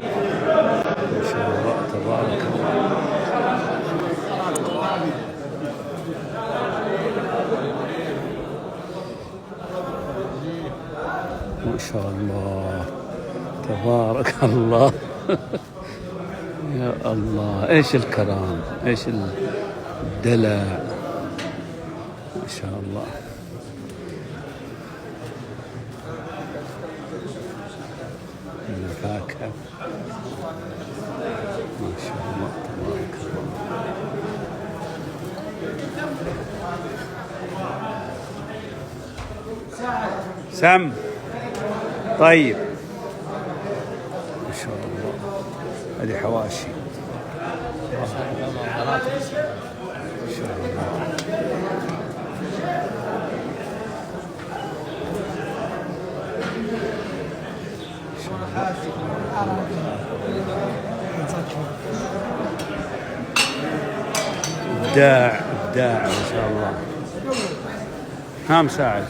ما شاء الله تبارك الله. ما شاء الله تبارك الله. يا الله، ايش الكرم، ايش الدلع، ما شاء الله. الفاكهة، ما شاء الله تبارك الله. سم. طيب، ما شاء الله، هذه حواشي، ما شاء الله. ابداع ابداع، ما شاء الله. ها مساعد.